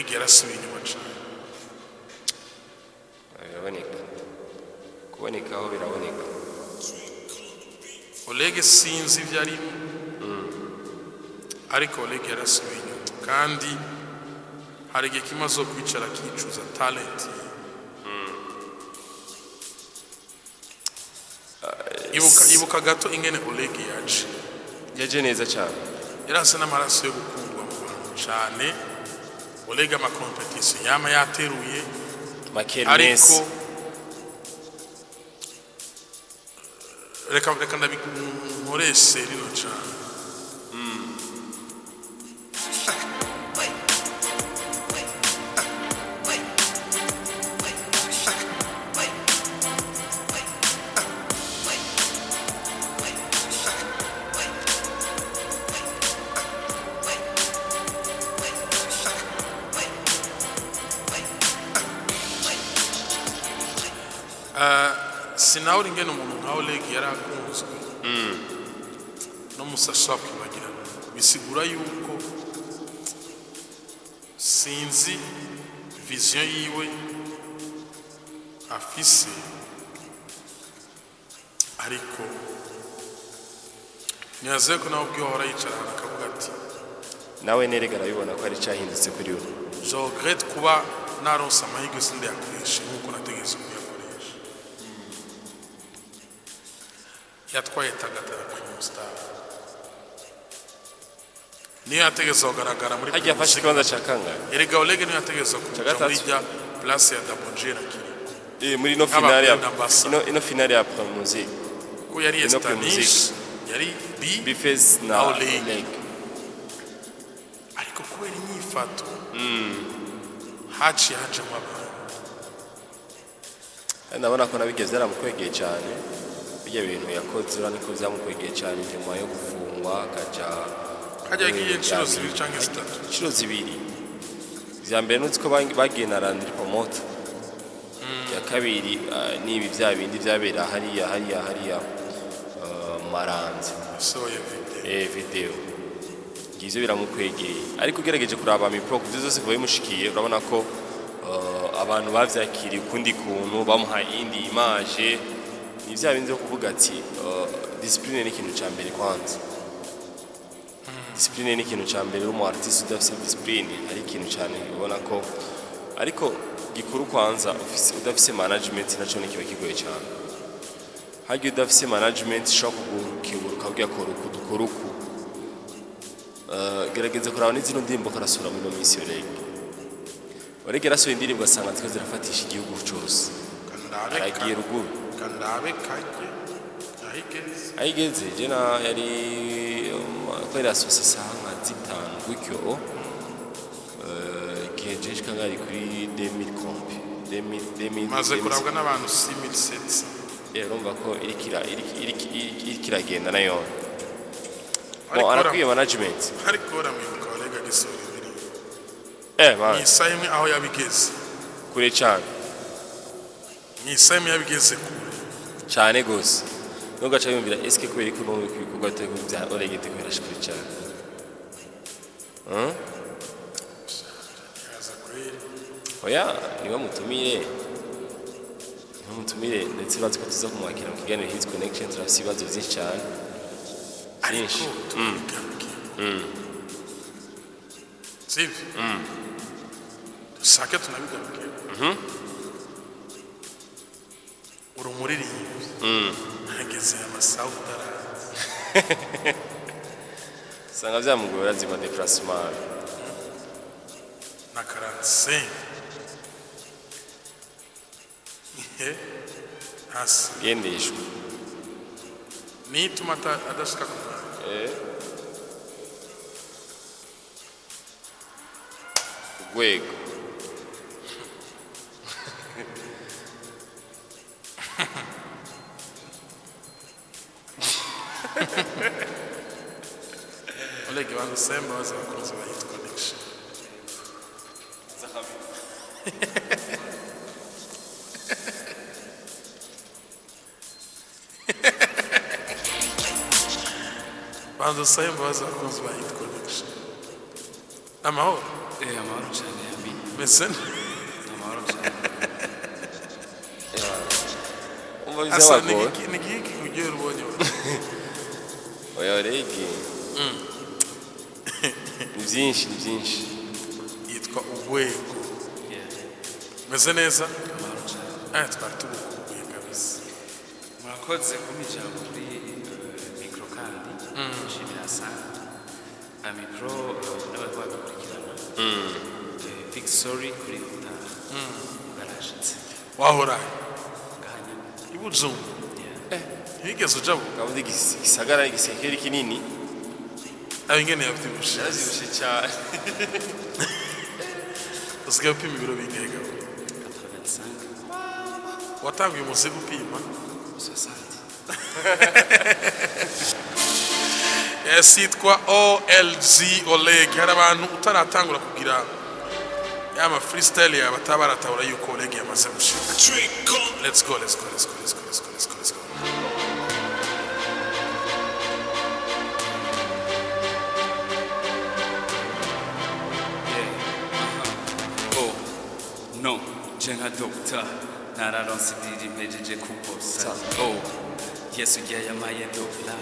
Oleg yarasubiye inyuma cyane. Biraboneka, kubonekaho biraboneka. Oleg sinzi ibyo arimo, ariko Oleg yarasubiye inyuma, kandi hari igihe kimwe azo kwicara akicuza talent ye. Ibuka gato ingene Oleg yaje. Yaje neza cyane. Yarasa n'amaraso yo gukundwa mu bantu cyane. Oleg ama competition yama yateruye, Makernes. Ariko reka ndabinkoreshe rino cyane. Sinawuri ingene umuntu nka Oleg yari akunzwe no musashobora kwibagirana, bisigura yuko sinzi vision yiwe afise, ariko nibaze ko nawe ubwiwe ahora yicara ahantu akavuga ati: Nawe nerega arabibona ko ari cyahindutse kuri we. "Je regrette kuba naronse amahirwe sindayakoreshe nk'uko nategereza kuyakoresha." Yatwaye Tagatara Primustar, niyo yategereza kugaragara muri Hagiye afashe ikibanza cya kangahe? Erega Oleg niyo yategereza kuja Gatatu. muri rya place ya Dabogera kiri. Muri ino finale ya Brenda Mbassa. ino finale ya Primusic. Kuko yari Ino Estanish, Primusic. yari B Bface na na Oleg. Oleg. Ariko kubera inyifato haciye hajamo abantu. Ndabona ko nabigeze yaramukwegeye cyane, bijya bintu yakoze urabona ko byamukwegeye cyane nyuma yo gufungwa akaja Hajya yagiye inshuro zibiri canke zitatu. Inshuro zibiri. Iza mbere nuzi ko bagiye na Landry Promoter. Iya kabiri ni ibi bya bindi byabera hariya Maranze. Yasohoye video. Video ngizo biramukwegeye, ariko ugerageje kuraba mipro kuvyo zose kuva bimushikiye, urabona ko abantu bavyakiriye ukundi kuntu, bamuhaye indi image. Ni vya bindi vyo kuvuga ati discipline ni ikintu ca mbere. Kwanza discipline ni ikintu ca mbere. Uri umu artiste udafise discipline ari ikintu cane ubona ko, ariko gikuru kwanza ufise, udafise management naco ni kiba kigoye cyane. Harya udafise management ishobora kugukebura ukabwira kora uku, dukora uku. Gerageza kuraba n'izino ndirimbo karasura muri ino minsi. Oleg yarasohoye indirimbo asanga ziko zirafatisha igihugu cose. Kandabe. Aragiye ruguru. Kandabe kajye ahigeze. Aho igeze je na yari ko irasosa isaha nka 5 gutyo. Igihe je nshika ngari kuri 2000 kompi 2000 2000. Maze kurabwa n'abantu 6700. Urumva ko iriko iragenda nayo. Bon, Ariko arakwiye management. Ariko uramwibuka Oleg agisohora indirimbo? Man. Mu isaha imwe aho yabigeze. Kure cyane. Mu isaha imwe yabigeze kure. Cyane gose. Nugaca yumvira eske kubera ko n'ubu ibikorwa turi bya Oleg turiko birashikura cyane. Yaza kweri. Oya, niba mutumire, niba mutumire, ndetse urazi ko tuza kumwakira mu kiganiro Hits Connection. Turafise ibibazo byinshi cyane. Ariko Byinshi. tubigaruke, sivyo? Dushake tunabigaruke. Uri umuririmbyi, hageze amasaha utaraza. Usanga byamugora zima déplacement. Na 45 hasi. Gendeshwa. Nituma adashika ku mwanya. Urwego. Oleg, banza usabe imbabazi abakunzi ba Hit Connection. Banza usabe imbabazi abakunzi ba Hit Connection. Amahoro. Amahoro cyane yami. Meze Amahoro cyane. Umva asa bizabagoye. ni igiki ugiye ubonye? Oya, Oleg ni byinshi, ni byinshi. Yitwa Urwego. Yeah. Meze neza. Amahoro cyane. Twari tugukumbuye kabisa. Murakoze kumpa ijambo kuri micro, kandi nshimira sana Amipro n'abari badukurikirana. Big sorry kuri utaha bwarashitse. Wahora Ngaha nyene. i Bujumbura? Yeah. Ntiwigeze uja bu Kabuze igisagara igisekeri kinini. Ayo ingene yavyibushe! Yaravyibushe cyane. Usigaye upima ibiro bingahe gabo? 85. Watanguye umuzigo upima? 60. Yes, yitwa OLG Oleg. Hari abantu utaratangura kugira ya ma freestyle yawe bataba baratahura yuko Oleg yamaze gushika. Let's go, let's go, let's go, let's go, let's go, let's go, let's go. Yeah. Oh, no, je nka doctor nararonse idiri mpejeje kubosa. Oh, Yesu igihe yamaye dola,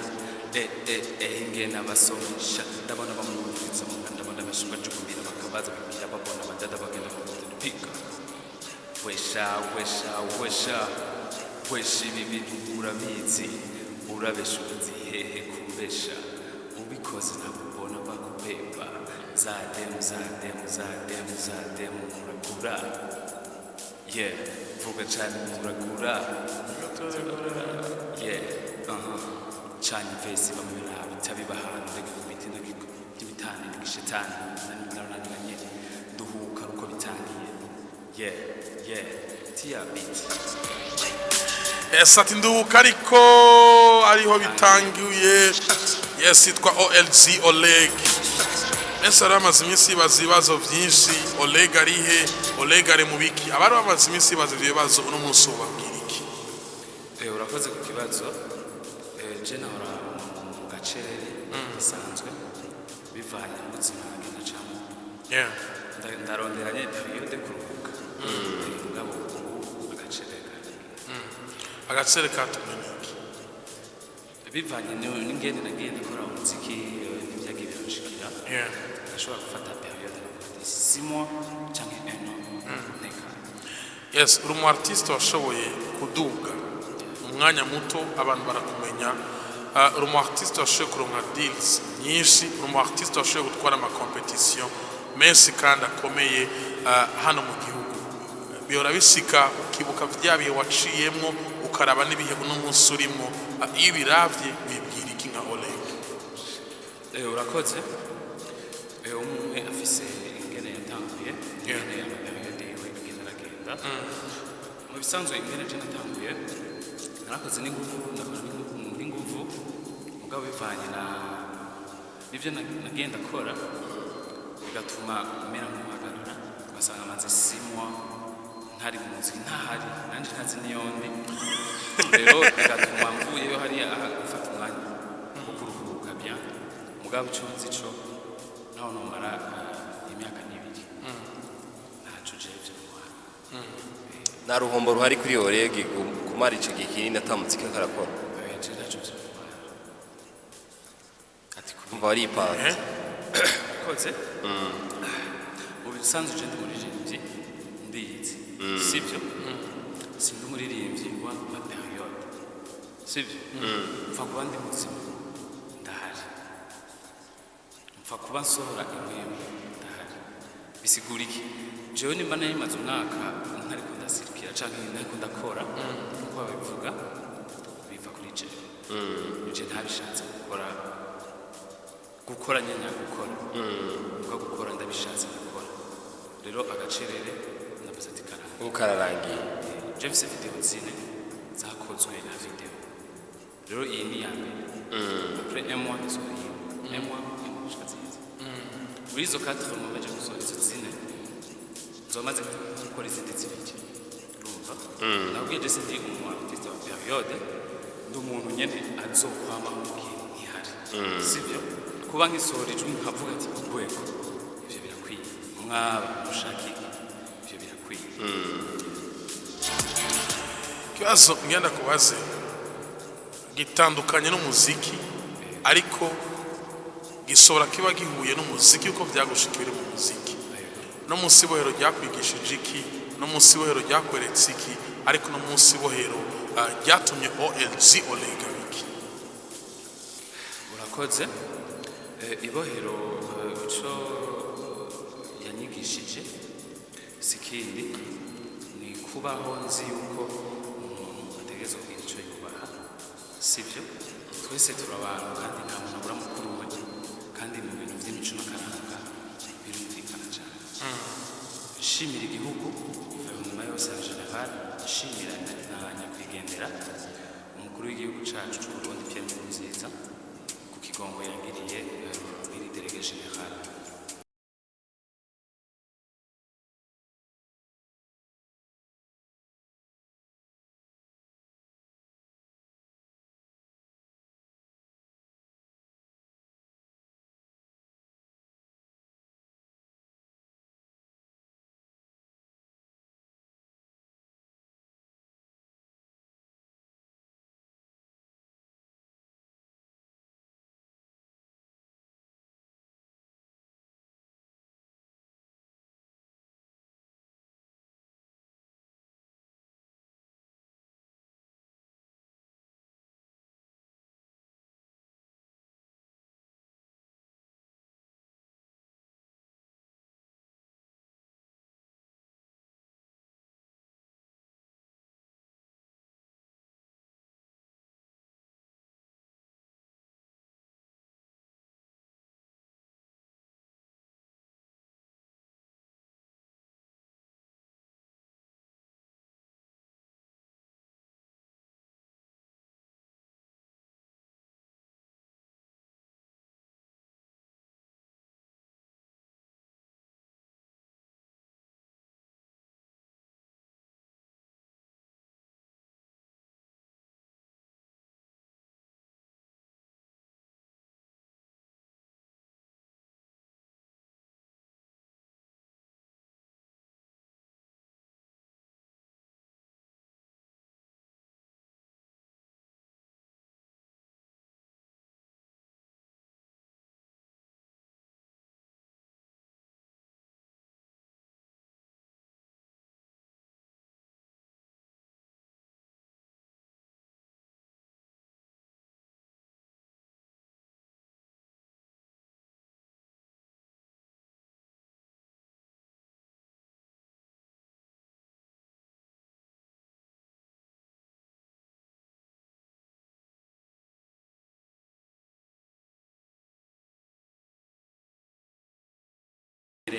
eh ingene abasomesha ndabona bamwumviriza mu ndabona benshi bajugumira bakabaza bibwira babona abadada bagenda pika wesha wesha wesha wesha. Ibi bintu urabizi, urabesha uzi hehe kubesha ubikoze ntabwo ubona bakubeba za demu za demu za demu za demu muragura. Yeah, vuga cyane, muragura. Yeah, aha canye ivesi bamwe bitabiba ahantu reka kubiti by'ibitani n'igishetani narananiranye nduhuka uko bitangiye. Yeah, tiya beat. Yes, ati nduhuka ariko ariho bitangiye. Yes, yitwa OLG Oleg. Benshi bari bamaze iminsi bibaza ibibazo byinshi: Oleg arihe? Oleg ari mu biki? Abari bamaze iminsi bibaza ibyo bibazo, uno munsi ubabwira iki? Urakoze ku kibazo. Je nahora mu gacerere gasanzwe bivanye n'ubuzima ngenda camo. Ndarondera nyene période yo kuruhuka. Mugabo ubu agacerere karangiye. Agacere katumwe n'iki? Bivanye n'ingene nagiye ndakora umuziki, n'ivyagiye biranshikira, ndashobora gufata période navuga 6 mois canke 1 an nteka. Yes, uri umu artiste washoboye kuduga mu mwanya muto, abantu barakumenya. Uri umu artiste washoboye kuronka deals nyinshi, uri umu artiste washoboye gutwara ama competition menshi kandi akomeye hano mu gihugu. Bihora bishika ukibuka vya bihe waciyemwo, ukaraba n'ibihe uno munsi urimwo. Iyo ubiravye wibwira iki nka Oleg? Urakoze. Umwe afise ingene yatanguye, ingene ama période yiwe agenda aragenda. Mu bisanzwe ingene je natanguye, narakoze n'inguvu, ndakora n'inguvu, mugabo bivanye na nivyo nagenda kora bigatuma mera nk'uhagarara, ugasanga amaze 6 mois ntari mu muziki, ntahari nanje ntazi niyo ndi. Rero bigatuma mvuyeyo hariya aha gufata umwanya wo kuruhuka bien. Mugabo ico nzi co naho nomara imyaka n'ibiri ntaco jewe vyo ntwara. Nta ruhombo ruhari kuri Oleg kumara ico gihe kinini ata muziki ariko arakora? Je ntaco vyo ntwara ati kuba Umva waripanze. Eh? Koze mu bisanzwe je ndi umuririmbyi, ndiyizi, sibyo? Sindi umuririmbyi wa ma période, sibyo? Mfa kuba ndi muzima ndahari, mfa kuba nsohora impembe ndahari. Bisigura iki? Jewe nimba nari maze umwaka ntariko ndasirikira canke ntariko ndakora nkuko babivuga, biva kuri jewe. Je ntabishatse gukora, gukora nyenya gukora ubwo gukora ndabishatse gukora. Rero agacerere ndavuze ati karanga. Ubu kararangiye. Je mfise video zine zakozwe na video. Rero iyi ni iya mbere, après un mois ndasohora iyi, un mois, un mois gushika zize. Muri izo 4 mois maze gusohora izo zine, nzoba maze gukora izindi zibiri. Urumva nabwiye, je sindi umu artiste wa période, ndi umuntu nyene azokwamaho mu gihe ntihari, sivyo? Kuba nkisohora ijwi nkavuga ati urwego, ivyo birakwiye. Mwaba mushaka iki? Ivyo birakwiye. Ikibazo ngenda kubaze gitandukanye n'umuziki, ariko gishobora kiba gihuye n'umuziki uko byagushika biri mu muziki. No munsi ibohero ryakwigishije iki? No munsi ibohero ryakweretse iki? Ariko no munsi ibohero ryatumye OLG Olega biki? Urakoze. Ibohero, ico yanyigishije si kindi, ni kubaho nzi yuko umuntu ategerezwa kugira ico yubaha, sibyo? Twese turi abantu, kandi nta muntu abura mukuru we, kandi mu bintu vy'imico n'akaranga birumvikana cane. Nshimira igihugu, guverinoma yose en général, nshimira na nyakwigendera umukuru w'igihugu cacu c'Uburundi, Pierre Nkurunziza, ku kigongo yangiriye, iri délégué général.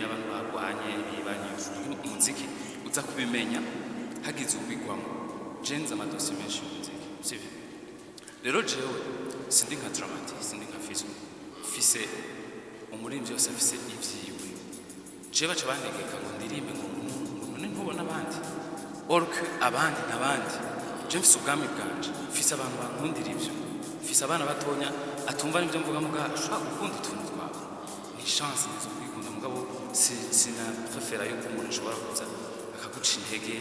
Abantu barwanye bibanye umuziki, uza kubimenya hagize ubigwamo. Jenze amadosiye menshi y'umuziki, sivyo? Rero jewe sindi nka Drama T, sindi nka Fizo, mfise umuririmbyi wese afise ivyiwe. Jewe baca bantegeka ngo ndirimbe, ngo none ntubona abandi orque abandi n'abandi. Je mfise ubwami bwanje, mfise abantu bankundira ivyo, mfise abana batonya atumva n'ivyo mvuga, muga ashobora gukunda utuntu twawe. Ni chance nizo kwikunda, mugabo sina préféra yuko umuntu ashobora kuza akaguca intege.